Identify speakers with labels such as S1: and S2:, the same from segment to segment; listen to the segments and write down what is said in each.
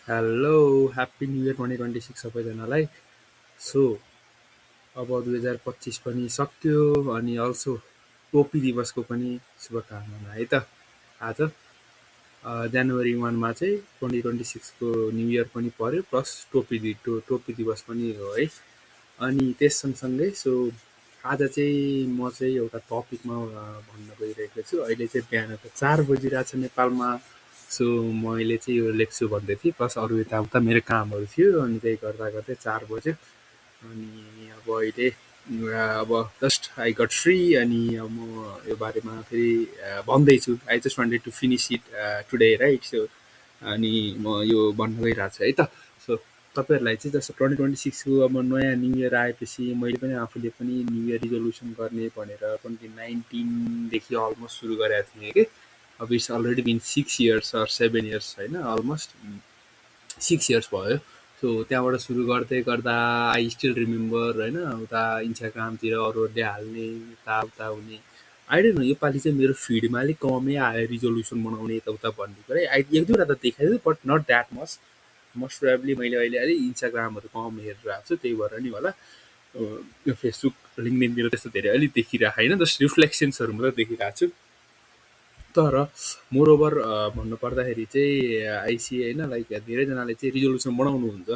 S1: Hello happy new year 2026 सबैजनालाई। So अब 2025 पनि सक्यो अनि अल्सो टोपी दिवसको पनि शुभकामना है त। आज जनवरी 1मा चाहिँ 2026को न्यु इयर पनि पर्यो प्लस टोपी दिवस पनि हो है। अनि त्यस सँगसँगै आज चाहिँ म चाहिँ एउटा टपिकमा भन्न गइरहेको छु। अहिले चाहिँ बिहानको 4 बजिरहेको छ नेपालमा। मैले चाहिँ यो लेख्छु भन्दै थिएँ प्लस अरू यताउता मेरो कामहरू थियो अनि त्यही गर्दा गर्दै 4 बज्यो। अनि अब अहिले अब जस्ट आई गट फ्री अनि अब म यो बारेमा फेरि भन्दैछु। I just wanted to finish it today right. अनि म यो भन्न गइरहेको छु है त। सो तपाईँहरूलाई चाहिँ जस्तो 2026को अब नयाँ न्यु इयर आएपछि मैले पनि आफूले पनि न्यु इयर रिजोल्युसन गर्ने भनेर 2019देखि अलमोस्ट सुरु गरेको थिएँ कि। अब it's already been 6 years or 7 years होइन, अलमोस्ट 6 इयर्स भयो। त्यहाँबाट सुरु गर्दै गर्दा आई स्टिल रिमेम्बर होइन, उता इन्स्टाग्रामतिर अरूहरूले हाल्ने यताउता हुने। आई डोन्ट नो, योपालि चाहिँ मेरो फिडमा अलिक कमै आयो रिजोल्युसन बनाउने यताउता भन्ने कुरा। एक दुईवटा त देखाइदियो but not that much. Most probably मैले अहिले अलिक इन्स्टाग्रामहरू कम हेरेर आएको छु, त्यही भएर नि होला। यो फेसबुक लिङ्कडिनतिर त्यस्तो धेरै अलिक देखिरहेको होइन, जस्ट रिफ्लेक्सन्सहरू मात्रै देखिरहेको छु। तर मोरओभर भन्नुपर्दाखेरि चाहिँ आइसी होइन, लाइक धेरैजनाले चाहिँ रिजोल्युसन बनाउनुहुन्छ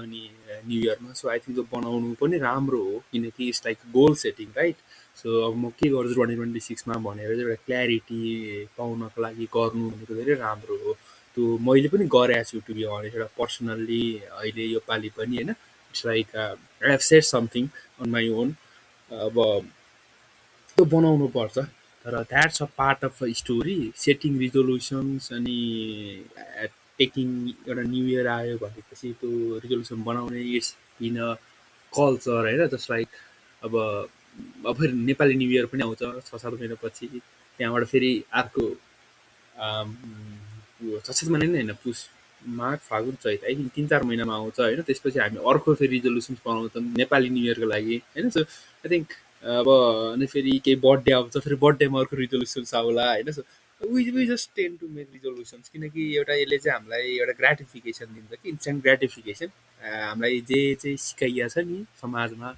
S1: अनि न्यु इयरमा। आई थिङ्क त्यो बनाउनु पनि राम्रो हो किनकि it's like goal setting right. अब म के गर्छु 2026मा भनेर चाहिँ एउटा क्ल्यारिटी पाउनको लागि गर्नु भनेको धेरै राम्रो हो। त्यो मैले पनि गरेको छु टु बी अनेस्ट, एउटा पर्सनल्ली अहिले यो पालि पनि होइन। It's like I have said something on my own. अब त्यो बनाउनु पर्छ। तर that's a part of a story setting resolutions. अनि टेकिङ एउटा न्यु इयर आयो भनेपछि त्यो रिजोल्युसन बनाउने इट्स इन अ कल्चर होइन। जस्ट लाइक अब फेरि नेपाली न्यु इयर पनि आउँछ 6-7 महिनापछि। त्यहाँबाट फेरि अर्को आम, यो 6-7 महिना नि होइन, पुस माघ फागुन चैत है, 3-4 महिनामा आउँछ होइन। त्यसपछि हामी अर्को फेरि रिजोल्युसन्स बनाउँछौँ नेपाली न्यु इयरको लागि होइन। आई थिङ्क अब अनि फेरि केही बर्थडे आउँछ, फेरि बर्थडेमा अर्को रिजोल्युसन्स आउला होइन। We just tend to make resolutions किनकि एउटा यसले चाहिँ हामीलाई एउटा ग्राटिफिकेसन दिन्छ कि इन्स्ट्यान्ट ग्राटिफिकेसन। हामीलाई जे चाहिँ सिकाइएको छ नि समाजमा,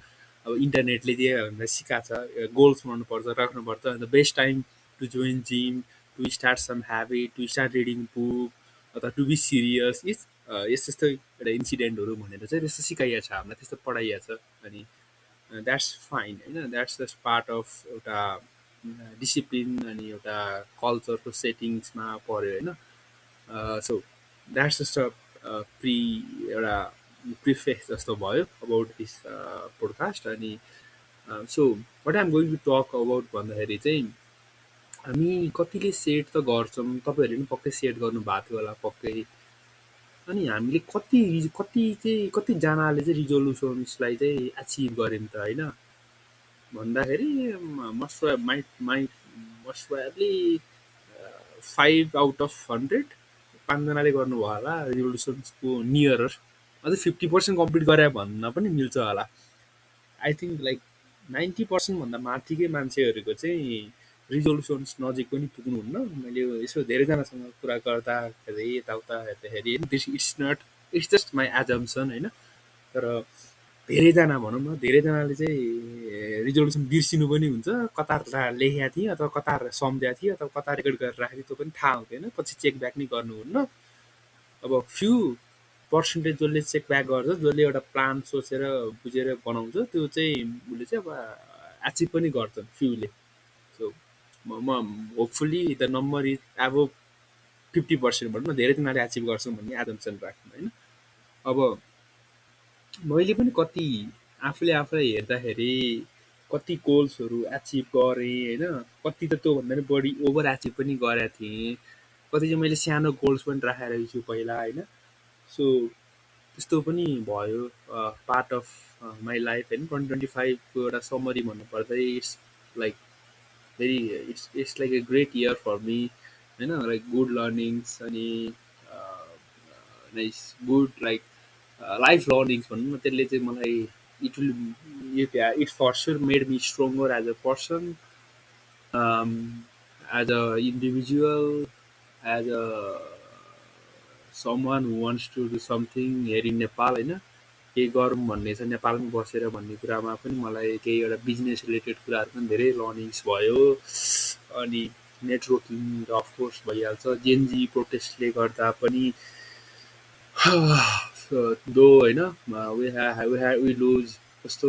S1: अब इन्टरनेटले जे हामीलाई सिकाएको छ, गोल्स बनाउनुपर्छ, राख्नुपर्छ। The best time to join gym, to start some habit, to start reading book, अथवा टु बी सिरियस इज यस्तो एउटा इन्सिडेन्टहरू भनेर चाहिँ त्यस्तो सिकाइएको छ हामीलाई, त्यस्तो पढाइएको छ। अनि द्याट्स फाइन होइन, द्याट्स जस्ट पार्ट अफ एउटा डिसिप्लिन अनि एउटा कल्चरको सेटिङ्समा पऱ्यो होइन। So that's just a pre एउटा प्रिफेस जस्तो भयो अबाउट दिस पोडकास्ट। अनि so what I'm going to talk about भन्दाखेरि चाहिँ हामी कतिले सेट त गर्छौँ, तपाईँहरूले पनि पक्कै सेट गर्नु भएको थियो होला पक्कै। अनि हामीले कति चाहिँ कतिजनाले चाहिँ रिजोल्युसन्सलाई चाहिँ एचिभ गऱ्यौँ त होइन भन्दाखेरि must my my must probably 5 out of 100 पाँचजनाले गर्नुभयो होला रिजोल्युसन्सको नियरर। अझै 50% कम्प्लिट गरे भन्न पनि मिल्छ होला। आई थिङ्क लाइक 90%भन्दा माथिकै मान्छेहरूको चाहिँ रिजोल्युसन्स नजिक पनि पुग्नुहुन्न। मैले यसो धेरैजनासँग कुरा गर्दाखेरि यताउता हेर्दाखेरि this it's not, it's just my assumption होइन। तर धेरैजना भनौँ न, धेरैजनाले चाहिँ रिजोल्युसन बिर्सिनु पनि हुन्छ, कतार लेखेको थिएँ अथवा कतार सम्झेको थिएँ अथवा कतार रेकर्ड गरेर राखेको थिएँ त्यो पनि थाहा हुँदैन, पछि चेक ब्याक नि गर्नुहुन्न। अब फ्यु पर्सेन्टेज जसले चेक ब्याक गर्छ, जसले एउटा प्लान सोचेर बुझेर बनाउँछ, त्यो चाहिँ उसले चाहिँ अब एचिभ पनि गर्छन् फ्युले। सो म होपफुल्ली द नम्बर इज अब 50% भनौँ न, धेरैजनाले एचिभ गर्छौँ भन्ने एजम्सन राख्नु होइन। अब मैले पनि कति आफूले आफूलाई हेर्दाखेरि कति गोल्सहरू एचिभ गरेँ होइन। कति त त्योभन्दा पनि बढी ओभर एचिभ पनि गरेको थिएँ। कति चाहिँ मैले सानो गोल्स पनि राखेको छु पहिला होइन। सो त्यस्तो पनि भयो पार्ट अफ माई लाइफ होइन। 2025को एउटा समरी भन्नुपर्दा it's like very it's like a great year for me होइन। लाइक गुड लर्निङ्स अनि nice good like life learnings भनौँ न, त्यसले चाहिँ मलाई it will it's for sure made me stronger as a person, as an individual, as a someone who wants to do something here in Nepal होइन केही गरौँ भन्ने छ नेपालमै बसेर भन्ने कुरामा पनि मलाई केही एउटा बिजनेस रिलेटेड कुराहरू पनि धेरै लर्निङ्स भयो अनि नेटवर्किङ अफकोर्स भइहाल्छ जेनजी प्रोटेस्टले गर्दा पनि दो होइन वी लुज कस्तो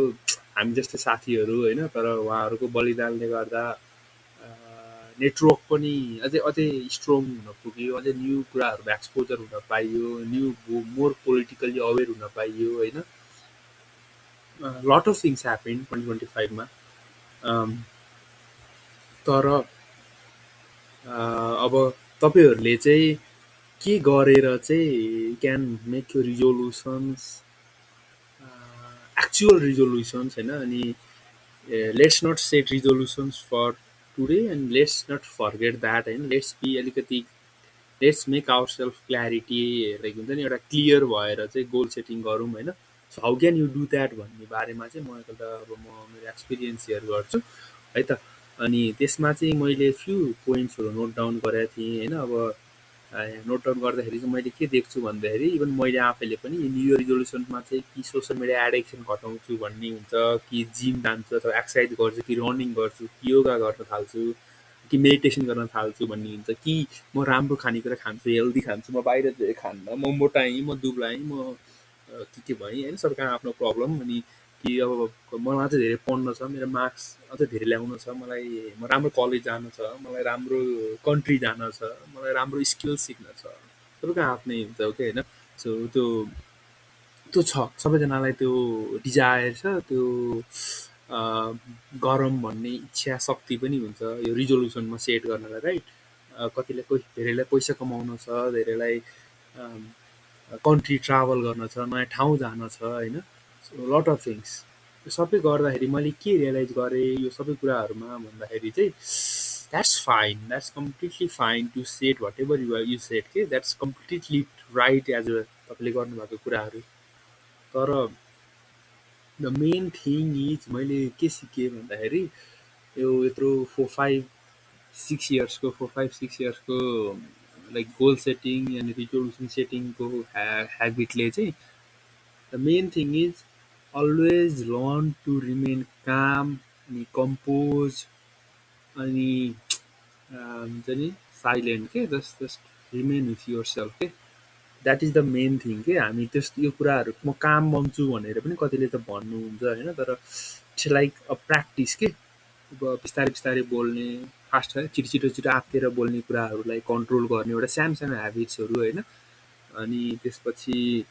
S1: हामी जस्तै साथीहरू होइन तर उहाँहरूको बलिदानले गर्दा नेटवर्क पनि अझै अझै स्ट्रङ हुन पुग्यो अझै न्यू कुराहरूमा एक्सपोजर हुन पाइयो न्यू मोर पोलिटिकल्ली अवेर हुन पाइयो होइन लट अफ थिङ्स ह्यापेन 2025 तर अब तपाईँहरूले चाहिँ के गरेर चाहिँ क्यान मेक यो रिजोल्युसन्स एक्चुअल रिजोल्युसन्स होइन अनि let's not set resolutions for today and let's not forget that होइन लेट्स बी अलिकति let's make ourselves clarity like हुन्छ नि एउटा क्लियर भएर चाहिँ गोल सेटिङ गरौँ होइन so how can you do that भन्ने बारेमा चाहिँ म एउटा अब म मेरो एक्सपिरियन्स सेयर गर्छु है त अनि त्यसमा चाहिँ मैले फ्यु पोइन्ट्सहरू नोट डाउन गरेको थिएँ होइन अब नोट डाउन गर्दाखेरि चाहिँ मैले के देख्छु भन्दाखेरि इभन मैले आफैले पनि न्यु इयर रिजोल्युसनमा चाहिँ कि सोसियल मिडिया एडिक्सन घटाउँछु भन्ने हुन्छ कि जिम जान्छु अथवा एक्सर्साइज गर्छु कि रनिङ गर्छु कि योगा गर्न थाल्छु कि मेडिटेसन गर्न थाल्छु भन्ने हुन्छ कि म राम्रो खानेकुरा खान्छु हेल्दी खान्छु म बाहिर खान्न म मोटाएँ म दुब्लाएँ म के भएँ होइन सबैको आफ्नो प्रब्लम अनि कि अब मलाई अझै धेरै पढ्न छ मेरो मार्क्स अझै धेरै ल्याउनु छ मलाई म राम्रो कलेज जानु छ मलाई राम्रो कन्ट्री जान छ मलाई राम्रो स्किल सिक्न छ सबैको आफ्नै हुन्छ ओके होइन सो त्यो त्यो छ सबैजनालाई त्यो डिजायर छ त्यो गरम भन्ने इच्छा शक्ति पनि हुन्छ यो रिजोल्युसनमा सेट गर्नलाई राइट कतिलाई कोही धेरैलाई पैसा कमाउन छ धेरैलाई कन्ट्री ट्राभल गर्न छ नयाँ ठाउँ जान छ होइन सो लट अफ थिङ्स यो सबै गर्दाखेरि मैले के रियलाइज गरेँ यो सबै कुराहरूमा भन्दाखेरि चाहिँ that's completely fine to set whatever you set के that's completely right as a तपाईँले गर्नुभएको कुराहरू तर द मेन थिङ इज मैले के सिकेँ भन्दाखेरि यो यत्रो 4-5-6 इयर्सको लाइक गोल सेटिङ अनि रिजोल्युसन सेटिङको ह्याबिटले चाहिँ the main thing is always learn to remain calm अनि कम्पोज अनि हुन्छ नि साइलेन्ट के just remain with yourself के that is the main thing के हामी यो कुराहरू म काम बन्छु भनेर पनि कतिले त भन्नुहुन्छ होइन तर इट्स लाइक अ प्र्याक्टिस के अब बिस्तारै बिस्तारै बोल्ने फास्ट छिटो आत्तिएर बोल्ने कुराहरूलाई कन्ट्रोल गर्ने एउटा सानो सानो ह्याबिट्सहरू होइन अनि त्यसपछि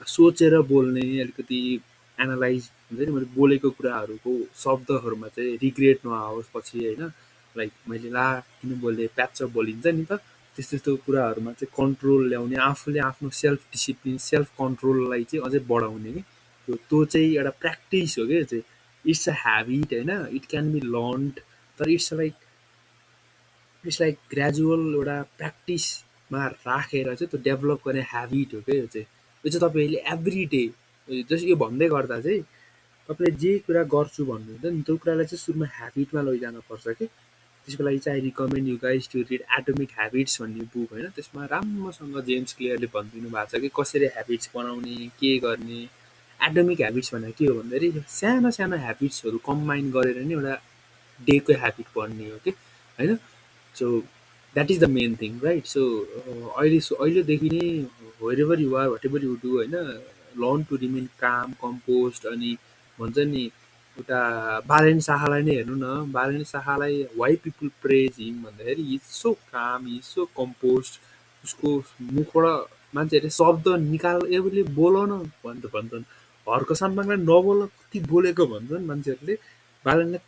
S1: सोचेर बोल्ने अलिकति एनालाइज हुन्छ नि मैले बोलेको कुराहरूको शब्दहरूमा चाहिँ रिग्रेट नआओस् पछि होइन लाइक मैले ला किन बोलेँ प्याचअप बोलिन्छ नि त त्यस्तो कुराहरूमा चाहिँ कन्ट्रोल ल्याउने आफूले आफ्नो सेल्फ डिसिप्लिन सेल्फ कन्ट्रोललाई चाहिँ अझै बढाउने कि त्यो चाहिँ एउटा प्र्याक्टिस हो क्या चाहिँ इट्स अ ह्याबिट होइन इट क्यान बी लर्न्ड तर इट्स लाइक ग्रेजुअल एउटा प्र्याक्टिसमा राखेर चाहिँ त्यो डेभलप गर्ने ह्याबिट हो क्या यो चाहिँ तपाईँले एभ्री डे जस्ट यो भन्दै गर्दा चाहिँ तपाईँले जे कुरा गर्छु भन्नुहुन्छ नि त्यो कुरालाई चाहिँ सुरुमा ह्याबिटमा लैजानुपर्छ कि त्यसको लागि चाहिँ I recommend you guys to read Atomic habits भन्ने बुक होइन त्यसमा राम्रोसँग जेम्स क्लियरले भनिदिनु भएको छ कि कसरी ह्याबिट्स बनाउने के गर्ने एटोमिक ह्याबिट्स भनेर के हो भन्दाखेरि सानो सानो ह्याबिट्सहरू कम्बाइन गरेर नै एउटा डेको ह्याबिट बन्ने हो कि होइन so that is the main thing right so अहिलेदेखि नै wherever you are whatever you do होइन learn to remain calm composed अनि भन्छ नि उता बालेन शाहलाई नै हेर्नु न बालेन शाहलाई वाइ पिपुल प्रेज हिम भन्दाखेरि is so calm is so composed उसको मुखबाट मान्छेहरूले शब्द एभरले बोल न भन्छन् हर्क साम्बाङलाई नबोल कति बोलेको भन्छन् मान्छेहरूले बालनलाई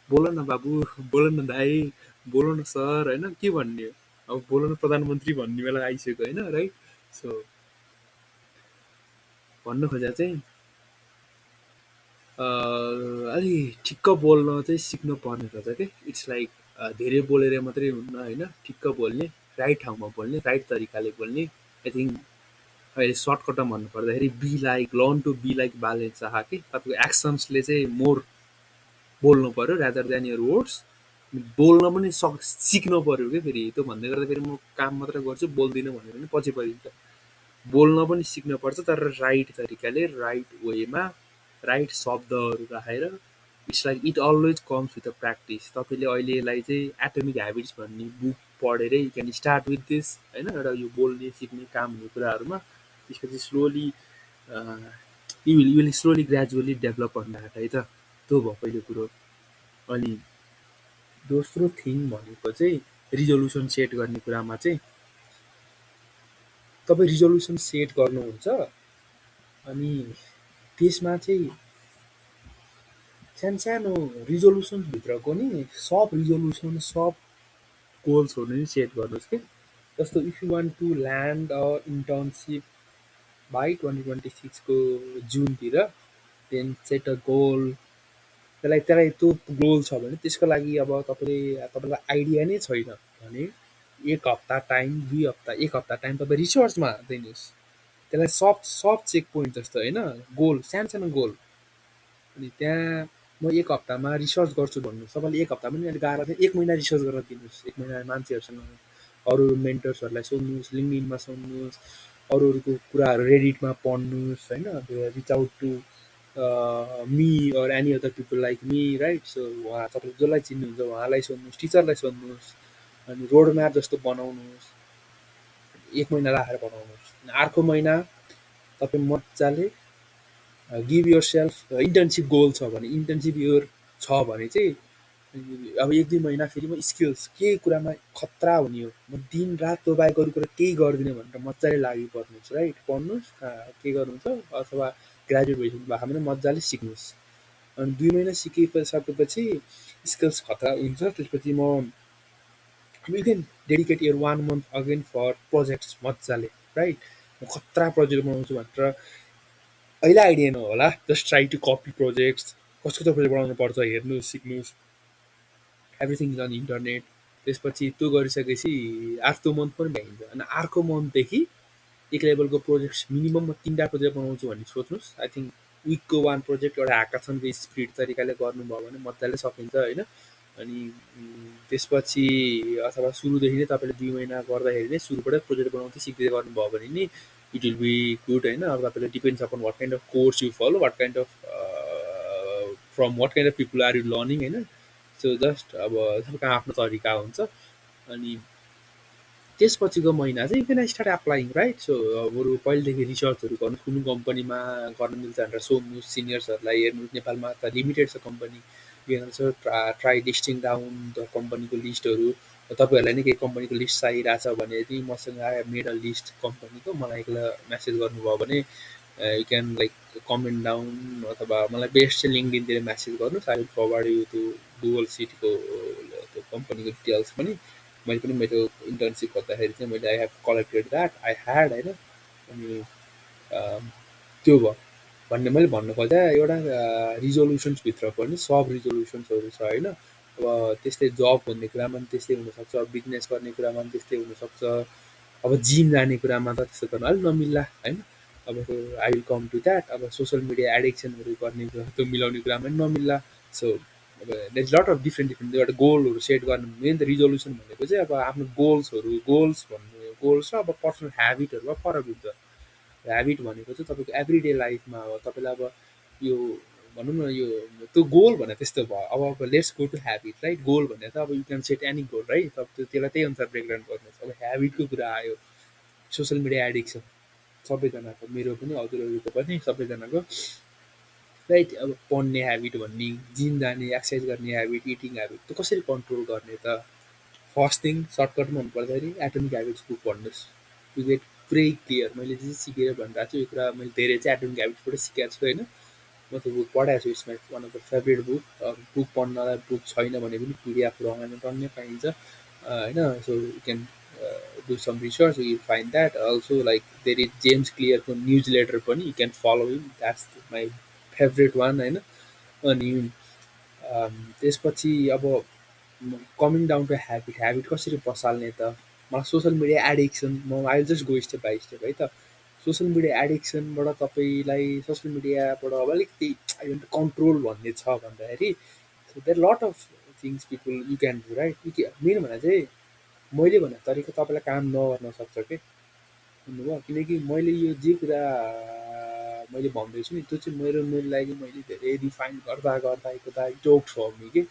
S1: बोल न बाबु बोल न दाई बोल न सर होइन के भन्ने अब बोल न प्रधानमन्त्री भन्ने बेला आइसक्यो होइन राइट सो भन्नु खोजेको चाहिँ अलि ठिक्क बोल्न चाहिँ सिक्नु पर्ने रहेछ कि इट्स लाइक धेरै बोलेर मात्रै हुन्न होइन ठिक्क बोल्ने राइट ठाउँमा बोल्ने राइट तरिकाले बोल्ने आई थिङ्क अहिले सर्टकटमा भन्नु पर्दाखेरि be like learn to be like Balen Shah कि तपाईँको एक्सन्सले चाहिँ मोर बोल्नु पऱ्यो रादर देन यर वर्ड्स बोल्न पनि सिक्नु पऱ्यो क्या फेरि त्यो भन्दै गर्दा फेरि म काम मात्र गर्छु बोल्दिनँ भनेर पनि पछि परिन्छ बोल्न पनि सिक्नुपर्छ तर राइट तरिकाले राइट वेमा राइट शब्दहरू राखेर it's like it always comes with a practice तपाईँले अहिले यसलाई चाहिँ एटोमिक ह्याबिट्स भन्ने बुक पढेरै you can start with this होइन एउटा यो बोल्ने सिक्ने काम हुने कुराहरूमा त्यसपछि slowly you will slowly gradually develop भन्ने आँट है त त्यो भयो पहिलो कुरो अनि दोस्रो थिङ भनेको चाहिँ रिजोल्युसन सेट गर्ने कुरामा चाहिँ तपाईँ रिजोल्युसन सेट गर्नुहुन्छ अनि त्यसमा चाहिँ सानसानो रिजोल्युसन्सभित्रको नि सब रिजोल्युसन सब गोल्सहरू नि सेट गर्नुहोस् कि जस्तो if you want to land a internship by 2026 को जुनतिर देन सेट अ गोल त्यसलाई त्यसलाई त्यो गोल छ भने त्यसको लागि अब तपाईँलाई आइडिया नै छैन भने एक हप्ता टाइम 2 हप्ता एक हप्ता टाइम तपाईँ रिसर्चमा दिनुहोस् त्यसलाई सब सब चेक पोइन्ट जस्तो होइन गोल सानो गोल अनि त्यहाँ म एक हप्तामा रिसर्च गर्छु भन्नु तपाईँले एक हप्ता पनि अलिक गाह्रो थियो 1 महिना रिसर्च गरेर दिनुहोस् 1 महिना मान्छेहरूसँग अरू मेन्टर्सहरूलाई सोध्नुहोस् लिङ्कडिनमा सोध्नुहोस् अरूहरूको कुराहरू रेडिटमा पढ्नुहोस् होइन reach out to me or any other people like me right so उहाँ तपाईँले जसलाई चिन्नुहुन्छ उहाँलाई सोध्नुहोस् टिचरलाई सोध्नुहोस् अनि रोड म्याप जस्तो बनाउनुहोस् 1 महिना राखेर बनाउनुहोस् अनि अर्को महिना तपाईँ मजाले give yourself internship goal छ भने इन्टर्नसिप इयर छ भने चाहिँ अब 1-2 महिना फेरि म स्किल्स के कुरामा खतरा हुने हो म दिन रात त्यो बाहेक अरू कुरा केही गर्दिनँ भनेर मजाले लागि पर्नुहोस् राइट पढ्नुहोस् के गर्नुहुन्छ अथवा ग्रेजुएट भइसक्नु भएको भने मजाले सिक्नुहोस् अनि 2 महिना सिकिसकेपछि स्किल्स खतरा हुन्छ त्यसपछि म you can dedicate your 1 month again for projects मजाले राइट म खतरा प्रोजेक्ट बनाउँछु भनेर अहिले आइडिया नहोला just try to copy projects कस्तो प्रोजेक्ट बनाउनु पर्छ हेर्नुहोस् सिक्नुहोस् एभ्रिथिङ इज अन इन्टरनेट त्यसपछि त्यो गरिसकेपछि अर्को मन्थ पनि भ्याइन्छ अनि अर्को मन्थदेखि एक लेभलको प्रोजेक्ट्स मिनिमम म 3टा प्रोजेक्ट बनाउँछु भन्ने सोच्नुहोस् आई थिङ्क विकको 1 प्रोजेक्ट एउटा ह्याकाथनको स्पिड तरिकाले गर्नुभयो भने मजाले सकिन्छ होइन अनि त्यसपछि अथवा सुरुदेखि नै तपाईँले 2 महिना गर्दाखेरि नै सुरुबाटै प्रोजेक्ट बनाउँदै सिक्दै गर्नुभयो भने नि इट विल बी गुड होइन अब तपाईँले depends upon what kind of course you follow what kind of from what kind of people are you learning होइन सो जस्ट अब सबैको आफ्नो तरिका हुन्छ अनि त्यसपछिको महिना चाहिँ you can start applying right so बरु पहिलेदेखि रिसर्चहरू गर्नु कुनै कम्पनीमा गर्न मिल्छ भनेर सोध्नुहोस् सिनियर्सहरूलाई हेर्नुहोस् नेपालमा त लिमिटेड छ कम्पनी के भन्छ ट्राई लिस्टिङ डाउन द कम्पनीको लिस्टहरू तपाईँहरूलाई नै केही कम्पनीको लिस्ट चाहिरहेछ भने यदि मसँग आयो मेड अ लिस्ट कम्पनीको मलाई एकलाई मेसेज गर्नुभयो भने you can like comment down अथवा मलाई बेस्ट चाहिँ लिङ्कडिनतिर मेसेज गर्नुहोस् I will forward you to Google सिटको त्यो कम्पनीको डिटेल्स पनि मैले पनि मेरो इन्टर्नसिप गर्दाखेरि चाहिँ मैले I have collected that I had होइन अनि त्यो भयो भन्ने मैले भन्नु खोज्दा एउटा रिजोल्युसन्सभित्र पनि सब रिजोल्युसन्सहरू छ होइन अब त्यस्तै जब भन्ने कुरामा पनि त्यस्तै हुनसक्छ बिजनेस गर्ने कुरामा पनि त्यस्तै हुनसक्छ अब जिम जाने कुरामा त त्यस्तो गर्नु अलिक नमिल्ला होइन अब I will come to that अब सोसियल मिडिया एडिक्सनहरू गर्ने त्यो मिलाउने कुरामा पनि नमिल्ला सो अब देयर लट अफ डिफ्रेन्ट एउटा गोलहरू सेट गर्नु मेन त रिजोल्युसन भनेको चाहिँ अब आफ्नो गोल्स भन्नु गोल्स र अब पर्सनल ह्याबिटहरूमा फरक हुन्छ ह्याबिट भनेको चाहिँ तपाईँको एभ्री डे लाइफमा अब तपाईँलाई अब यो भनौँ न यो त्यो गोल भने त्यस्तो भयो अब let's go to habit right goal भने त अब you can set any goal right तपाईँ त्यसलाई त्यही अनुसार ब्रेकडाउन गर्नुहोस् अब ह्याबिटको कुरा आयो सोसियल मिडिया एडिक्सन सबैजनाको मेरो पनि हजुरहरूको पनि सबैजनाको राइट अब पढ्ने ह्याबिट भन्ने जिम जाने एक्सर्साइज गर्ने ह्याबिट इटिङ ह्याबिट त्यो कसरी कन्ट्रोल गर्ने त फर्स्ट थिङ सर्टकटमा भन्नुपर्दाखेरि एटोमिक ह्याबिट्स बुक पढ्नुहोस् टु गेट पुरै क्लियर मैले चाहिँ सिकेर भनिरहेको छु यो कुरा मैले धेरै चाहिँ एटोमिक ह्याबिट्सबाट सिकेको छु होइन म त्यो बुक पढाएको छु it's my one of the favourite book book पढ्नलाई बुक छैन भने पनि पिडिएफ अनलाइनमा टन्नै पाइन्छ होइन so you can do some research you find that also like there is James क्लियरको न्युज लेटर पनि you can follow him that's my favourite one होइन अनि त्यसपछि अब कमिङ डाउन टु ह्याबिट कसरी बसाल्ने त मलाई सोसियल मिडिया एडिक्सन म I just go step by step है त सोसियल मिडिया एडिक्सनबाट तपाईँलाई सोसियल मिडियाबाट अब अलिकति कन्ट्रोल भन्ने छ भन्दाखेरि so there lot of things people you can do right. Main भने चाहिँ मैले भने तरिका तपाईँलाई काम नगर्न सक्छ के, बुझ्नुभयो? किनकि मैले यो जे कुरा मैले भन्दैछु नि त्यो चाहिँ मेरो लागि मैले धेरै रिफाइन गर्दा गर्दा गर्दा इट वर्क्स फर मी के।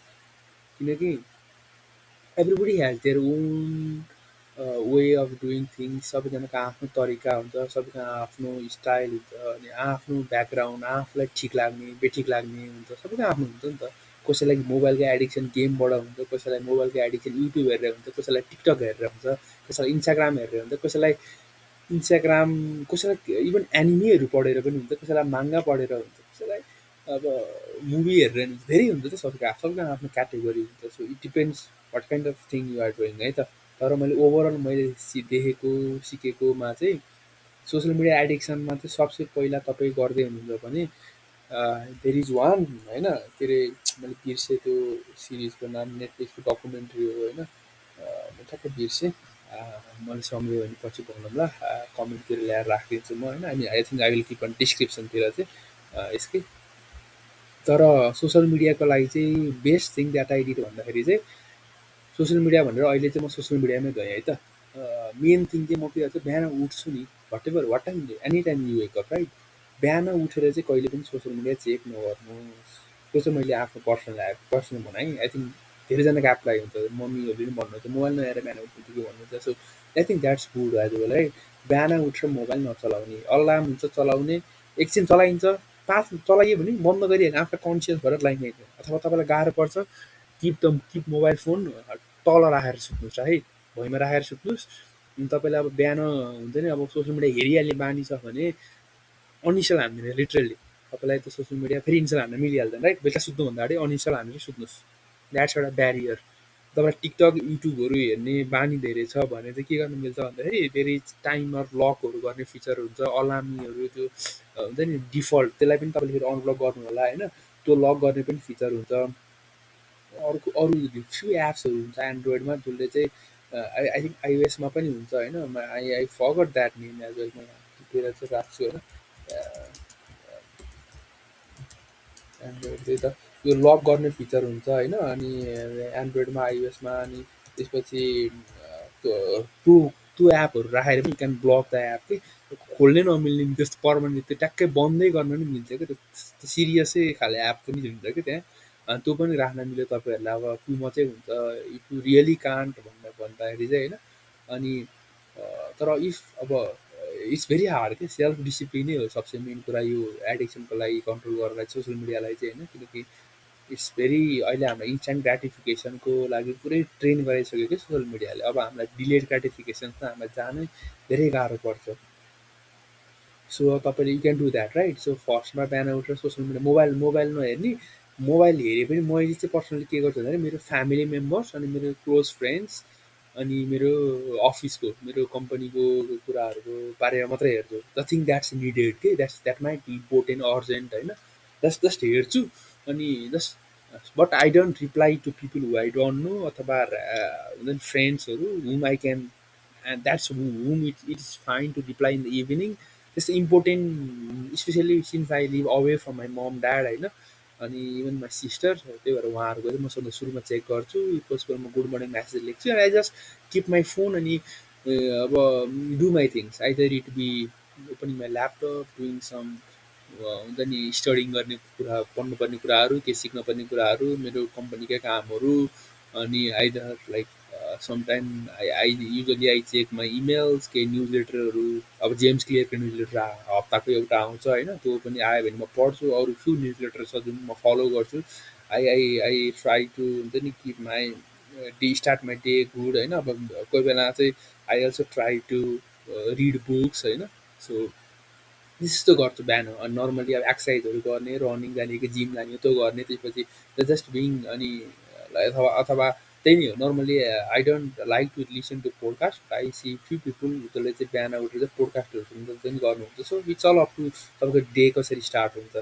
S1: किनकि everybody has their own way of doing things, सबैजनाको आफ्नो तरिका हुन्छ, सबैको आफ्नो स्टाइल हुन्छ, अनि आफ्नो ब्याकग्राउन्ड आफूलाई ठिक लाग्ने बेठिक लाग्ने हुन्छ, सबैको आफ्नो हुन्छ नि त। कसैलाई मोबाइलको एडिक्सन गेमबाट हुन्छ, कसैलाई मोबाइलको एडिक्सन युट्युब हेरेर हुन्छ, कसैलाई टिकटक हेरेर हुन्छ, कसैलाई इन्स्टाग्राम हेरेर हुन्छ, कसैलाई इन्स्टाग्राम, कसैलाई इभन एनिमेहरू पढेर पनि हुन्छ, कसैलाई माङ्गा पढेर हुन्छ, कसैलाई अब मुभी हेरेर हुन्छ, धेरै हुन्छ त सबैको आफ्नो क्याटेगोरी हुन्छ। So it depends what kind of thing you are doing है त। तर मैले ओभरअल मैले देखेको सिकेकोमा चाहिँ सोसियल मिडिया एडिक्सनमा चाहिँ सबसे पहिला तपाईँ गर्दै हुनुहुन्छ भने देयर इज वान होइन के अरे, मैले बिर्सेँ त्यो सिरिजको नाम, नेटफ्लिक्सको डकुमेन्ट्री हो होइन, म ठ्याक्कै बिर्सेँ। मैले सम्झेँ भने पछि भन्नुला, कमेन्टतिर ल्याएर राखिदिन्छु म होइन। अनि I think I will keep on डिस्क्रिप्सनतिर चाहिँ यसकै। तर सोसियल मिडियाको लागि चाहिँ best thing that I did भन्दाखेरि चाहिँ सोसियल मिडिया भनेर अहिले चाहिँ म सोसियल मिडियामै गएँ है त। मेन थिङ चाहिँ म के गर्छु, बिहान उठ्छु नि, भट एभर वाट time any time you wake up right, बिहान उठेर चाहिँ कहिले पनि सोसियल मिडिया चेक नगर्नुहोस्। त्यो चाहिँ मैले आफ्नो पर्सनल भनाइ, आई थिङ्क धेरैजनाको एप्लाई हुन्छ, मम्मीहरूले पनि भन्नुहुन्छ मोबाइल नहेरेर बिहान उठ्नु के भन्नुहुन्छ। So I think that's good as well है। बिहान उठेर मोबाइल नचलाउने, अलार्म हुन्छ चलाउने, एकछिन चलाइन्छ, 5 चलाइयो भने बन्द गरिहाल्ने, आफूलाई कन्सियस भएर लाइने। अथवा तपाईँलाई गाह्रो पर्छ, किप मोबाइल फोन तल राखेर सुत्नुहोस् है, भुइँमा राखेर सुत्नुहोस्। तपाईँलाई अब बिहान हुन्छ नि, अब सोसियल मिडिया हेरिहाल्ने बानी छ भने अनइन्स्टल हान्दिनँ लिटरली। तपाईँलाई त सोसियल मिडिया फेरि इन्स्टल हान्न मिलिहाल्दैन राइट, बेलुका सुत्नुभन्दा अगाडि अनइन्स्टल हानेर सुत्नुहोस्। द्याट्स एउटा ब्यारियर। तपाईँलाई टिकटक युट्युबहरू हेर्ने बानी धेरै छ भने चाहिँ के गर्नु मिल्छ भन्दाखेरि धेरै टाइमर लकहरू गर्ने फिचर हुन्छ, अलार्मीहरू त्यो हुन्छ नि डिफल्ट, त्यसलाई पनि तपाईँले फेरि अनब्लक गर्नु होला होइन, त्यो लक गर्ने पनि फिचर हुन्छ। अर्को अरू फ्यु एप्सहरू हुन्छ एन्ड्रोइडमा जसले चाहिँ आई थिङ्क आइओएसमा पनि हुन्छ होइन, I forgot that name as well, म टिपेर चाहिँ राख्छु होइन। एन्ड्रोइड त्यही त, यो लक गर्ने फिचर हुन्छ होइन। अनि एन्ड्रोइडमा आइओएसमा, अनि त्यसपछि त्यो त्यो एपहरू राखेर पनि क्यान ब्लक द एप कि, खोल्नै नमिल्ने त्यस्तो पर्मानेन्ट, त्यो ट्याक्कै बन्दै गर्न पनि मिल्छ क्या, त्यो सिरियसै खाले एप पनि हुन्छ कि त्यहाँ। त्यो पनि राख्न मिल्यो तपाईँहरूलाई, अब टु मचै हुन्छ इफ यु रियली कान्ट भन्दाखेरि चाहिँ होइन। अनि तर इफ अब इट्स भेरी हार्ड क्या, सेल्फ डिसिप्लिनै हो सबसे मेन कुरा यो एडिक्सनको लागि, कन्ट्रोल गर्नलाई सोसियल मिडियालाई चाहिँ होइन। किनकि इट्स भेरी, अहिले हामीलाई इन्स्ट्यान्ट ग्राटिफिकेसनको लागि पुरै ट्रेन गराइसक्यो कि सोसियल मिडियाले। अब हामीलाई डिलेड ग्राटिफिकेसन्समा हामीलाई जानै धेरै गाह्रो पर्छ। सो तपाईँले you can do that right. So फर्स्टमा बिहान उठेर सोसियल मिडिया मोबाइल नहेर्ने, मोबाइल हेरे पनि मैले चाहिँ पर्सनली के गर्छु भन्दाखेरि मेरो फ्यामिली मेम्बर्स अनि मेरो क्लोज फ्रेन्ड्स अनि मेरो अफिसको, मेरो कम्पनीको कुराहरूको बारेमा मात्रै हेर्छु। द थिङ द्याट्स निडेड के, that might be important urgent होइन, जस्ट हेर्छु। अनि just but I don't reply to people who I don't know, अथवा हुन्छ नि फ्रेन्ड्सहरू whom I can, and that's whom it is fine to reply in the evening. त्यस्तो important specially since I live away from my mom dad होइन, अनि even my sister, त्यही भएर उहाँहरूको चाहिँ म सधैँ सुरुमा चेक गर्छु। त्यसपछि म गुड मर्निङ म्यासेज लेख्छु and I just keep my phone. अनि अब do my things, either it be opening my laptop, doing some हुन्छ नि स्टडिङ गर्ने कुरा, पढ्नुपर्ने कुराहरू, के सिक्नुपर्ने कुराहरू, मेरो कम्पनीकै कामहरू। अनि either like sometime I usually I check my emails, केही न्युज लेटरहरू, अब जेम्स क्लियरको न्युज लेटर हप्ताको एउटा आउँछ होइन, त्यो पनि आयो भने म पढ्छु। अरू फ्यु न्युज लेटर छ जुन म फलो गर्छु। आई ट्राई टु हुन्छ नि keep my start my day good होइन। अब कोही बेला चाहिँ I also try to read books होइन। सो त्यस्तो गर्छु बिहान। अनि नर्मली अब एक्सर्साइजहरू गर्ने, रनिङ जाने कि जिम जाने त्यो गर्ने, त्यसपछि जस्ट बिङ। अनि अथवा अथवा त्यही नै हो नर्मली। I don't like to listen to podcast. I see few people जसले चाहिँ बिहान उठेर चाहिँ पोडकास्टहरू पनि गर्नुहुन्छ। So it's all up to तपाईँको डे कसरी स्टार्ट हुन्छ।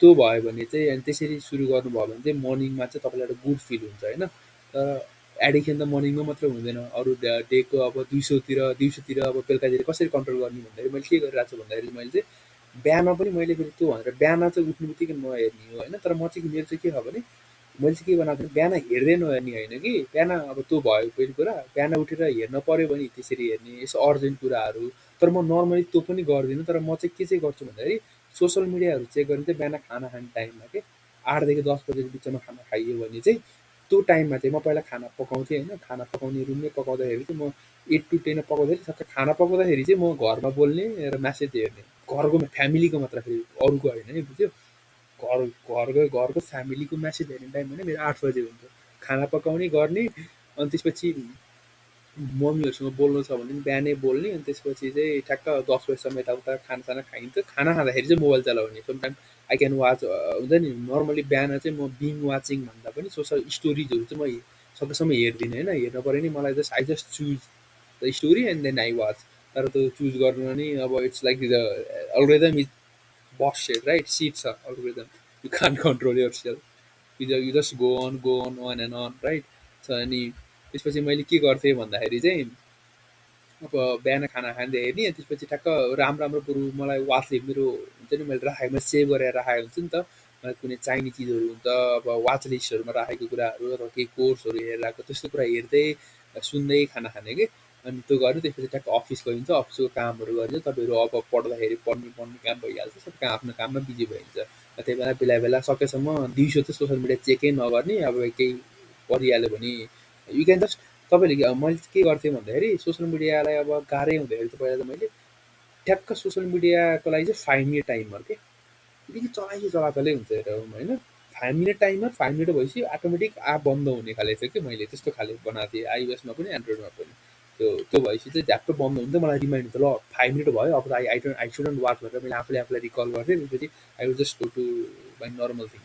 S1: त्यो भयो भने चाहिँ, अनि त्यसरी सुरु गर्नुभयो भने चाहिँ मर्निङमा चाहिँ तपाईँलाई एउटा गुड फिल हुन्छ होइन। तर एडिक्सन त मर्निङमा मात्रै हुँदैन, अरू डेको अब दिउँसोतिर अब बेलुकातिर कसरी कन्ट्रोल गर्ने भन्दाखेरि मैले के गरिरहेको छु भन्दाखेरि मैले चाहिँ बिहान पनि मैले फेरि त्यो भनेर बिहान चाहिँ उठ्नु बित्तिकै नहेर्ने हो होइन। तर म चाहिँ मेरो चाहिँ के छ भने मैले चाहिँ के बनाएको थिएँ बिहान हेर्दै नहेर्ने होइन कि बिहान अब त्यो भयो पहिलो कुरा बिहान उठेर हेर्न पऱ्यो भने त्यसरी हेर्ने यसो अर्जेन्ट कुराहरू तर म नर्मली त्यो पनि गर्दिनँ तर म चाहिँ के चाहिँ गर्छु भन्दाखेरि सोसियल मिडियाहरू चेक गर्ने चाहिँ बिहान खाना खाने टाइममा के 8 देखि 10 बजेको बिचमा खाना खाइयो भने चाहिँ त्यो टाइममा चाहिँ म पहिला खाना पकाउँथेँ होइन खाना पकाउने रुममै पकाउँदाखेरि चाहिँ म 8 to 10 पकाउँदाखेरि सबै खाना पकाउँदाखेरि चाहिँ म घरमा बोल्ने र म्यासेज हेर्ने घरको फ्यामिलीको मात्र फेरि अरूको होइन है बुझ्यो घरको फ्यामिलीको म्यासेज हेर्ने टाइम भने मेरो 8 बजे हुन्छ खाना पकाउने गर्ने अनि त्यसपछि मम्मीहरूसँग बोल्नु छ भने बिहानै बोल्ने अनि त्यसपछि चाहिँ ठ्याक्क 10 बजीसम्म यताउता खानासाना खाइन्छ खाना खाँदाखेरि चाहिँ मोबाइल चलाउने समटाइम आई क्यान वाच हुन्छ नि नर्मली बिहान चाहिँ म बिङ वाचिङ भन्दा पनि सोसल स्टोरिजहरू चाहिँ म सकेसम्म हेर्दिनँ होइन हेर्न पऱ्यो नि मलाई just I just choose the story and then I watch तर त्यो चुज गर्नु नि अब it's like the algorithm is बस सेट राइट सिट छ algorithm you can control yourself you just go on and on right अनि त्यसपछि मैले के गर्थेँ भन्दाखेरि चाहिँ अब बिहान खाना खाँदै हेर्ने अनि त्यसपछि ठ्याक्क राम्रो राम्रो कुरो मलाई वाचले मेरो हुन्छ नि मैले राखेको मैले सेभ गरेर राखेको हुन्छ नि त मलाई कुनै चाहिने चिजहरू हुन्छ अब वाच लिस्टहरूमा राखेको कुराहरू अथवा केही कोर्सहरू हेरेर आएको त्यस्तो कुरा हेर्दै सुन्दै खाना खाने कि अनि त्यो गर्यो त्यसपछि ट्याक्क अफिस गइन्छ अफिसको कामहरू गरिन्छ तपाईँहरू अब पढ्दाखेरि पढ्ने पढ्ने काम भइहाल्छ सबै आफ्नो काममा बिजी भइन्छ त्यही बेला बेला बेला सकेसम्म दिउँसो चाहिँ सोसियल मिडिया चेकै नगर्ने अब केही परिहाल्यो भने यु क्यान जस्ट तपाईँले मैले चाहिँ के गर्थेँ भन्दाखेरि सोसियल मिडियालाई अब गाह्रै हुँदाखेरि त पहिला त मैले ठ्याक्क सोसियल मिडियाको लागि चाहिँ 5 मिनट टाइमर के अलिकति चलाचलै हुन्छ हेर होइन 5 मिनट टाइमर 5 मिनट भएपछि अटोमेटिक एप बन्द हुने खाले थियो कि मैले त्यस्तो खाले बनाएको थिएँ आइओएसमा पनि एन्ड्रोइडमा पनि त्यो भएपछि चाहिँ झ्याप्प बन्द हुन्छ मलाई रिमाइन्ड हुन्छ ल 5 मिनट भयो अब आई सुडन्ट वाच भनेर मैले आफूले आफूलाई रिकल गर्थेँ त्यसपछि I would just go to my normal thing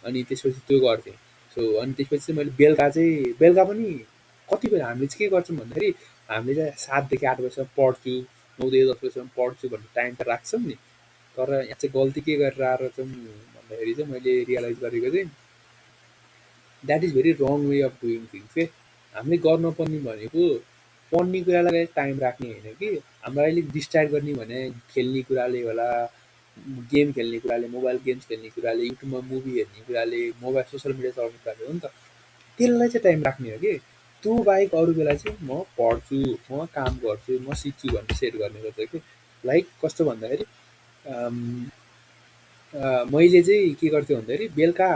S1: अनि त्यसपछि त्यो गर्थेँ सो अनि त्यसपछि चाहिँ मैले बेलुका पनि कति बेला हामीले चाहिँ के गर्छौँ भन्दाखेरि हामीले चाहिँ 7 देखि 8 बजीसम्म पढ्छु 9 देखि 10 बजीसम्म पढ्छु भन्ने टाइम त राख्छौँ नि तर यहाँ चाहिँ गल्ती के गरेर आएर चाहिँ भन्दाखेरि चाहिँ मैले रियलाइज गरेको चाहिँ that is very wrong way of doing things के हामीले गर्नुपर्ने भनेको पढ्ने कुरालाई टाइम राख्ने होइन कि हाम्रो अहिले डिस्ट्राक्ट गर्ने भने खेल्ने कुराले होला गेम खेल्ने कुराले मोबाइल गेम्स खेल्ने कुराले युट्युबमा मुभी हेर्ने कुराले मोबाइल सोसियल मिडिया चलाउने कुराले हो नि त त्यसलाई चाहिँ टाइम राख्ने हो कि त्यो बाहेक अरू बेला चाहिँ म पढ्छु म काम गर्छु म सिक्छु भन्ने सेट गर्ने गर्छ कि लाइक कस्तो भन्दाखेरि मैले चाहिँ के गर्थेँ भन्दाखेरि बेलुका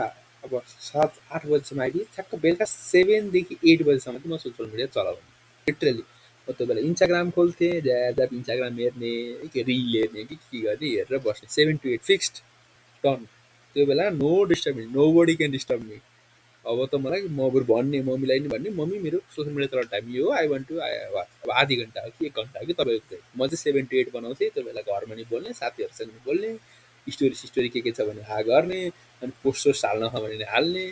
S1: अब 7-8 बजीसम्म आइपुगेँ ठ्याक्क बेलुका 7 देखि 8 बजीसम्म चाहिँ म सोसियल मिडिया चलाउने लिटरली म त्यो बेला इन्स्टाग्राम खोल्थेँ ज्यादा इन्स्टाग्राम हेर्ने के रिल हेर्ने के गर्ने हेरेर बस्ने 7 to 8 फिक्स्ड डन त्यो बेला no disturbing nobody can disturb me अब त मलाई म बरु भन्ने मम्मीलाई नि भन्ने मम्मी मेरो सोसियल मिडिया चलाउने टाइम यो हो आई वान्ट टु अब आधी घन्टा हो कि 1 घन्टा हो कि तपाईँको चाहिँ म चाहिँ 7 to 8 बनाउँथेँ त्यो बेला घरमा नि बोल्ने साथीहरूसँग नि बोल्ने स्टोरी के छ भने गर्ने अनि पोस्टर्स हाल्न छ भने हाल्ने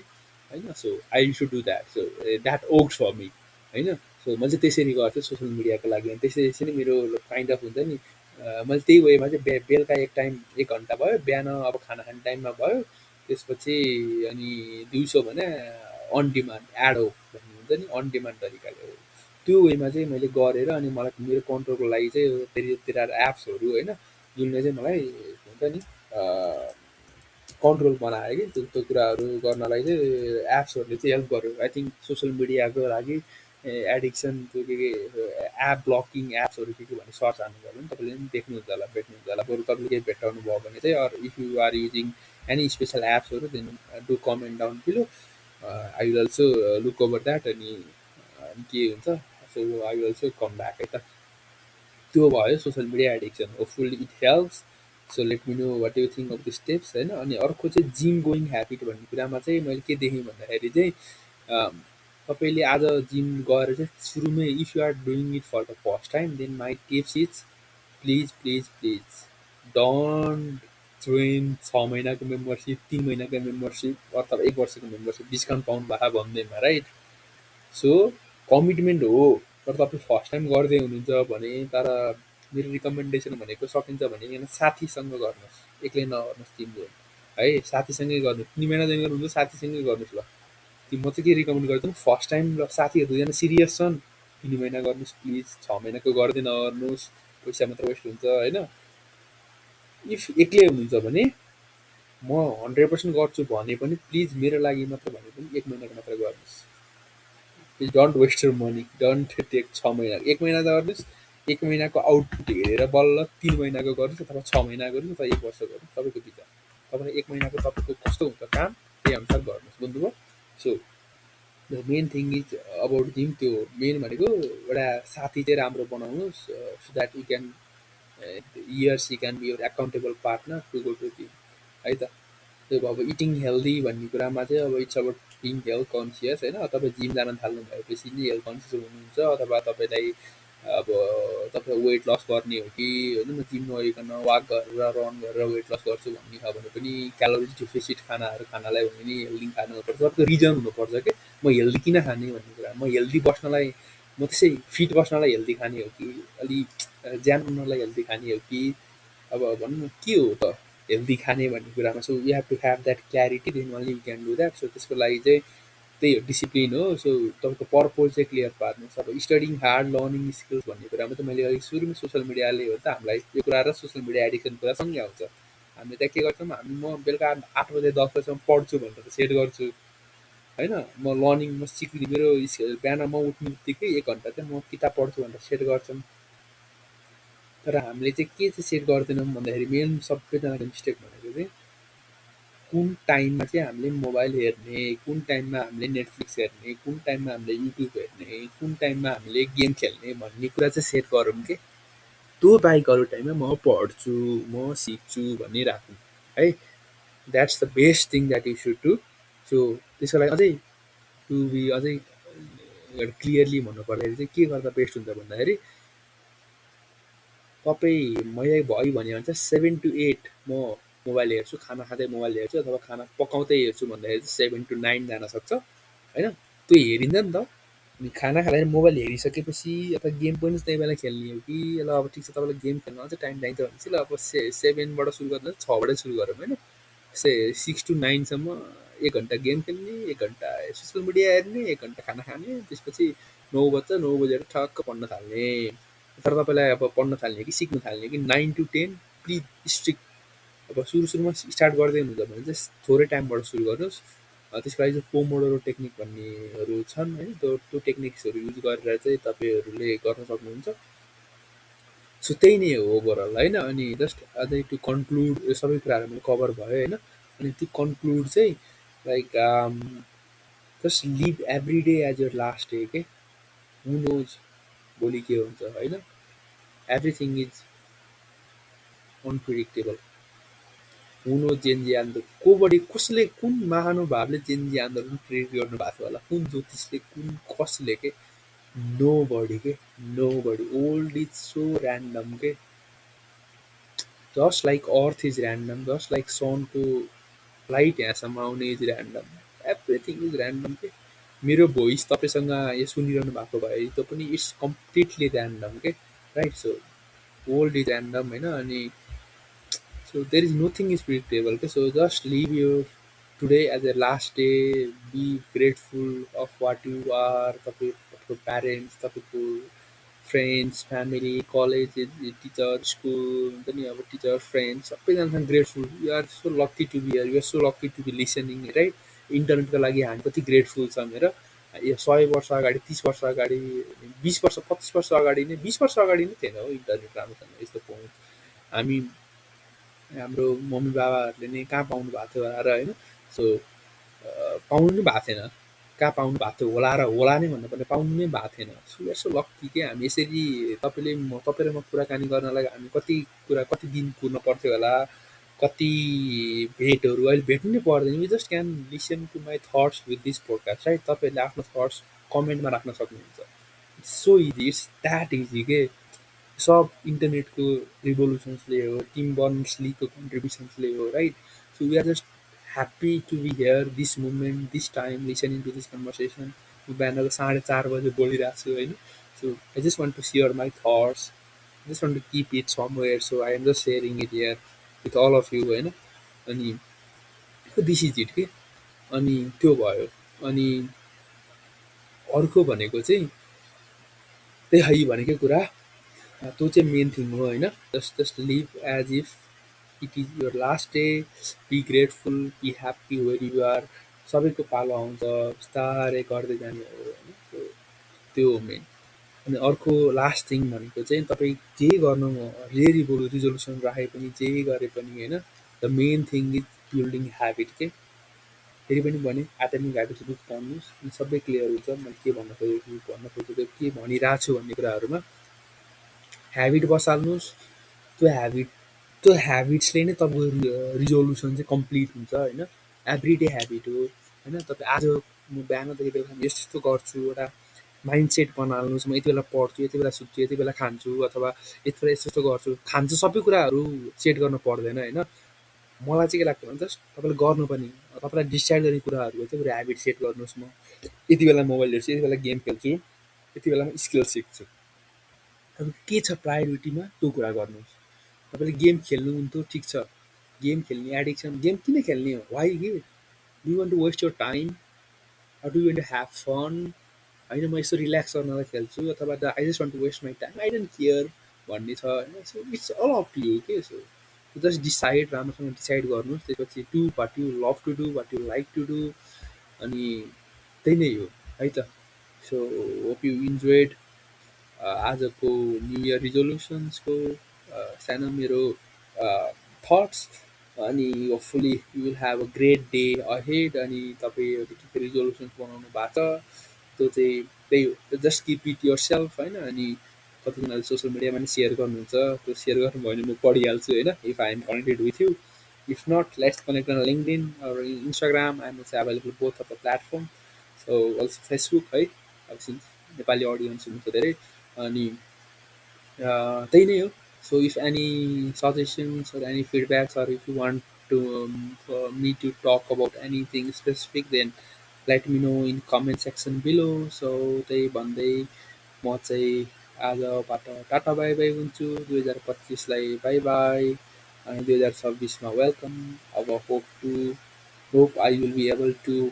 S1: होइन so I should do that so that works for me होइन सो मैले चाहिँ त्यसरी गर्थेँ सोसियल मिडियाको लागि अनि त्यसरी मेरो काइन्ड अफ हुन्छ नि मैले त्यही वेमा चाहिँ बेलुका एक टाइम 1 घन्टा भयो बिहान अब खाना खाने टाइममा भयो त्यसपछि अनि दिउँसो भने अन डिमान्ड एड हो भन्ने हुन्छ नि अन डिमान्ड तरिकाले हो त्यो वेमा चाहिँ मैले गरेर अनि मलाई मेरो कन्ट्रोलको लागि चाहिँ फेरि एप्सहरू होइन जुनले चाहिँ मलाई हुन्छ नि कन्ट्रोल बनायो कि त्यो कुराहरू गर्नलाई चाहिँ एप्सहरूले चाहिँ हेल्प गर्यो आई थिङ्क सोसियल मिडियाको लागि एडिक्सन त्यो के एप ब्लकिङ एप्सहरू के भन्ने सर्च हाल्नुभयो भने तपाईँले पनि देख्नुहुन्छ होला भेट्नुहुन्छ होला बरु तपाईँले केही भेट्टाउनु भयो भने चाहिँ or if you are using any special एप्सहरू then do comment down below I will also look over that अनि के हुन्छ so I will also come back है त त्यो भयो social media addiction hopefully it helps so let me know what you think of this tips होइन अनि अर्को चाहिँ जिम गोइङ ह्याबिट भन्ने कुरामा चाहिँ मैले के देखेँ भन्दाखेरि चाहिँ तपाईँले आज जिम गएर चाहिँ सुरुमै if you are doing it for the first time then my tips is please don't join 6 महिनाको मेम्बरसिप 3 महिनाको मेम्बरसिप अथवा 1 वर्षको मेम्बरसिप डिस्काउन्ट पाउनु भएको भन्दैमा राइट सो कमिटमेन्ट हो तर तपाईँ फर्स्ट टाइम गर्दै हुनुहुन्छ भने तर मेरो रिकमेन्डेसन भनेको सकिन्छ भने यहाँ साथीसँग गर्नुहोस् एक्लै नगर्नुहोस् जिम जोइन है साथीसँगै गर्नुहोस् 3 महिनादेखि गर्नुहुन्छ साथीसँगै गर्नुहोस् ल म चाहिँ के रिकमेन्ड गर्छु फर्स्ट टाइम र साथीहरू दुईजना सिरियस छन् 3 महिना गर्नुहोस् प्लिज 6 महिनाको गर्दै नगर्नुहोस् पैसा मात्र वेस्ट हुन्छ होइन इफ एक्लै हुनुहुन्छ भने म 100% गर्छु भने पनि प्लिज मेरो लागि मात्र भने पनि 1 महिनाको मात्र गर्नुहोस्। Please don't waste your money, don't take 6 महिना, 1 महिना त गर्नुहोस्। 1 महिनाको आउटपुट हेरेर बल्ल 3 महिनाको गर्नुहोस् अथवा 6 महिना गर्नुहोस् अथवा 1 वर्ष गर्नुहोस्, तपाईँको विचार। तपाईँलाई 1 महिनाको तपाईँको कस्तो हुन्छ काम त्यही अनुसार गर्नुहोस्, बुझ्नुभयो? So the main thing is about gym, त्यो मेन भनेको एउटा साथी चाहिँ राम्रो बनाउनुहोस्, so that you can years you can be your accountable partner to go to gym, है त। त्यो अब इटिङ हेल्दी भन्ने कुरामा चाहिँ अब it's about being health conscious होइन। तपाईँ जिम जान थाल्नु भएपछि नि हेल्थ कन्सियस हुनुहुन्छ, अथवा तपाईँलाई अब तपाईँ वेट लस गर्ने हो कि होइन, म जिम नगइकन वाक गरेर रन गरेर वेट लस गर्छु भन्ने छ भने पनि क्यालोरिज डिफिसिट खानाहरू खानालाई भने नि हेल्दी खानुपर्छ। तपाईँको रिजन हुनुपर्छ कि म हेल्दी किन खाने भन्ने कुरा। म हेल्दी बस्नलाई, म त्यसै फिट बस्नलाई हेल्दी खाने हो कि अलिक ज्यान उन्नलाई हेल्दी खाने हो कि अब भनौँ न के हो त हेल्दी खाने भन्ने कुरामा। So you have to have that clarity, then only you can do that. So त्यसको लागि चाहिँ त्यही हो, डिसिप्लिन हो। सो तपाईँको पर्पज चाहिँ क्लियर पार्नुहोस्। अब स्टडिङ हार्ड, लर्निङ स्किल्स भन्ने कुरामा त मैले अलिक सुरुमै सोसियल मिडियाले हो त हामीलाई यो कुरा र सोसियल मिडिया एडिक्सन कुरा सँगै आउँछ। हामीले त्यहाँ के गर्छौँ, म बेलुका 8 बजे 10 बजीसम्म पढ्छु भनेर सेट गर्छु होइन। म लर्निङ म सिक्ने मेरो बिहान म उठ्ने बित्तिकै 1 घन्टा चाहिँ म किताब पढ्छु भनेर सेट गर्छौँ। तर हामीले चाहिँ के चाहिँ सेट गर्दैनौँ भन्दाखेरि मेन सबैजनाको मिस्टेक भनेको चाहिँ कुन टाइममा चाहिँ हामीले मोबाइल हेर्ने, कुन टाइममा हामीले नेटफ्लिक्स हेर्ने, कुन टाइममा हामीले युट्युब हेर्ने, कुन टाइममा हामीले गेम खेल्ने भन्ने कुरा चाहिँ सेट गरौँ कि त्यो बाहेक अरू टाइममा म पढ्छु, म सिक्छु भन्ने राखौँ है। That's the best thing that you should do. So त्यसको लागि अझै टु बी अझै एउटा क्लियरली भन्नु पर्दाखेरि चाहिँ के गर्दा बेस्ट हुन्छ भन्दाखेरि तपाईँ मैले भयो भने चाहिँ 7 to 8 म मोबाइल हेर्छु, खाना खाँदै मोबाइल हेर्छु अथवा खाना पकाउँदै हेर्छु भन्दाखेरि चाहिँ 7 to 9 जान सक्छ होइन। त्यो हेरिन्छ नि त। अनि खाना खाँदाखेरि मोबाइल हेरिसकेपछि अथवा गेम पनि त्यही बेला खेल्ने हो कि ल अब ठिक छ तपाईँलाई गेम खेल्न चाहिँ टाइम चाहिन्छ भनेपछि ल अब 7बाट सुरु गर्दा 6बाटै सुरु गरौँ होइन। 6 to 9सम्म 1 घन्टा गेम खेल्ने, 1 घन्टा सोसियल मिडिया हेर्ने, 1 घन्टा खाना खाने, त्यसपछि 9 बज्छ, 9 बजेर ठक्क पढ्न थाल्ने। तर तपाईँलाई अब पढ्न थाल्ने कि सिक्न थाल्ने कि 9 to 10 प्लिज स्ट्रिक्ट। अब सुरुमा स्टार्ट गर्दै हुनुहुन्छ भने चाहिँ थोरै टाइमबाट सुरु गर्नुहोस्। त्यसको लागि चाहिँ पोमोडोरो टेक्निक भन्नेहरू छन् होइन। त्यो टेक्निक्सहरू युज गरेर चाहिँ तपाईँहरूले गर्न सक्नुहुन्छ। सो त्यही नै हो ओभरअल होइन। अनि जस्ट अझै टु कन्क्लुड यो सबै कुराहरू मैले कभर भयो होइन। अनि त्यो कन्क्लुड चाहिँ like just live every day as your last day के। हु नोज भोलि के हुन्छ होइन। Everything is unpredictable. Who know Gen Z आन्दोलन कोबडी कसले कुन महानुभावले जेन्जी आन्दोलन प्रेरित गर्नु भएको थियो होला, कुन ज्योतिषले, कुन कसले के, नो बडी के, nobody. World is so random के, just like earth is random, just like सनको फ्लाइट यहाँसम्म आउने is random, everything is random के। मेरो भोइस तपाईँसँग यो सुनिरहनु भएको भए त्यो पनि इट्स कम्प्लिटली ऱ्यान्डम के, right. So world is random होइन। अनि so there is nothing is predictable. Okay? So just leave your today as a last day. Be grateful of what you are. तपाईँको parents, तपाईँको friends, family, college, teacher, school, हुन्छ नि अब teacher, friends, सबैजनासँग grateful. You are so lucky to be here. You are so lucky to be listening, right? इन्टरनेटको लागि हामी कति ग्रेटफुल छौँ हेर। यो 100 वर्ष अगाडि, 30 वर्ष अगाडि, 20 वर्ष, 25 वर्ष अगाडि नै, 20 वर्ष अगाडि नै थिएन हो इन्टरनेट राम्रोसँग यस्तो पहुँच। हामी हाम्रो मम्मी बाबाहरूले नै कहाँ पाउनु भएको थियो होला र होइन। सो पाउनु नै भएको थिएन, कहाँ पाउनु भएको थियो होला र होला नै भन्नुपर्ने, पाउनु नै भएको थिएन। सो यसो लक्की के हामी यसरी तपाईँ र म कुराकानी गर्नलाई हामी कति कुरा कति दिन कुर्न पर्थ्यो होला, कति भेटहरू अहिले भेट्नु नै पर्दैन। You just can listen to my thoughts with this podcast right. तपाईँहरूले आफ्नो थट्स कमेन्टमा राख्न सक्नुहुन्छ। It's so easy, it's that easy के। सब इन्टरनेटको रिभोल्युसन्सले हो, टिम बर्नर्स लीको कन्ट्रिब्युसन्सले हो right. So we are just happy to be here this moment this time listening to this conversation. म बिहानको 4:30 बजे बोलिरहेको छु होइन। So I just want to share my thoughts, just want to keep it somewhere. So I am just sharing it here with all of you होइन। अनि this is it के। अनि त्यो भयो। अनि अर्को भनेको चाहिँ त्यही भनेकै कुरा, त्यो चाहिँ मेन थिङ हो होइन। Just live as if it is your last day, be grateful, be happy where you are. सबैको पालो आउँछ, बिस्तारै गर्दै जाने हो होइन। So, त्यो हो मेन। अनि अर्को लास्ट थिङ भनेको चाहिँ तपाईँ जे गर्नु जे रिजोल्युसन राखे पनि जे गरे पनि होइन, the main thing is building habit के। फेरि पनि भने एटमिक ह्याबिट्स बुक पढ्नुहोस् अनि सबै क्लियर हुन्छ मैले के भन्न खोजेको के भनिरहेको छु भन्ने कुराहरूमा। ह्याबिट बसाल्नुहोस्, त्यो ह्याबिट त्यो ह्याबिट्सले नै तपाईँको रिजोल्युसन चाहिँ कम्प्लिट हुन्छ होइन। एभ्री डे ह्याबिट हो होइन। तपाईँ आज म बिहानदेखि बेलुका यस्तो यस्तो गर्छु, एउटा माइन्ड सेट बनाल्नुहोस्। म यति बेला पढ्छु, यति बेला सुत्छु, यति बेला खान्छु, अथवा यति बेला यस्तो यस्तो गर्छु खान्छु, सबै कुराहरू सेट गर्नु पर्दैन होइन। मलाई चाहिँ के लाग्छ भने जस्ट तपाईँले गर्नुपर्ने तपाईँलाई डिसाइड गर्ने कुराहरूको चाहिँ बरु ह्याबिट सेट गर्नुहोस्। म यति बेला मोबाइल हेर्छु, यति बेला गेम खेल्छु, यति बेला म स्किल सिक्छु। अब के छ प्रायोरिटीमा त्यो कुरा गर्नुहोस्। तपाईँले गेम खेल्नुहुन्थ्यो ठिक छ, गेम खेल्ने एडिक्सन, गेम किन खेल्ने हो, वाइ के do want to waste your time, do want to have fun होइन। म यसो रिल्याक्स गर्नलाई खेल्छु अथवा I just want to waste my time, I don't care भन्ने छ होइन। So it's all up to you के। सो जस्ट डिसाइड, राम्रोसँग डिसाइड गर्नुहोस्। त्यसपछि do what you love to do, what you like to do. अनि त्यही नै हो है त। सो होप यु इन्जोयड आजको न्यु इयर रिजोल्युसन्सको सानो मेरो थट्स। अनि hopefully you will have a great day ahead. अनि तपाईँहरू के के रिजोल्युसन्स बनाउनु भएको छ त्यो चाहिँ त्यही हो, just keep it your self होइन। अनि कतिजनाले सोसियल मिडियामा पनि सेयर गर्नुहुन्छ, त्यो सेयर गर्नुभयो भने म पढिहाल्छु होइन, if I am connected with you. If not, let's connect on LinkedIn or Instagram, I am also available both of the platform. So also Facebook है, अब सिन्स नेपाली अडियन्स हुनुहुन्छ धेरै। अनि त्यही नै हो। So if any suggestions or any feedbacks, or if you want to for me to talk about anything specific, then let me know in comment section below. So त्यही भन्दै म चाहिँ आजबाट टाटा बाई बाई हुन्छु। 2025लाई by by अनि 2026मा welcome. अब hope I will be able to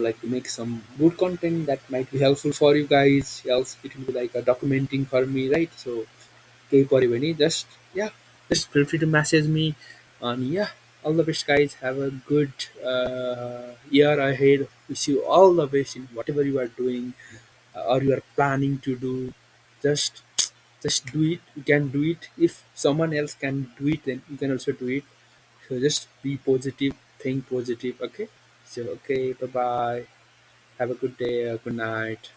S1: like make some good content that might be helpful for you guys. Else it will be like a documenting for me, right? So केही पऱ्यो भने just feel free to message me. And yeah, all the best guys, have a good year ahead. Wish you all the best in whatever you are doing or you are planning to do. Just do it. You can do it. If someone else can do it, then you can also do it. So just be positive, think positive. Okay. So okay, bye bye, have a good day, good night.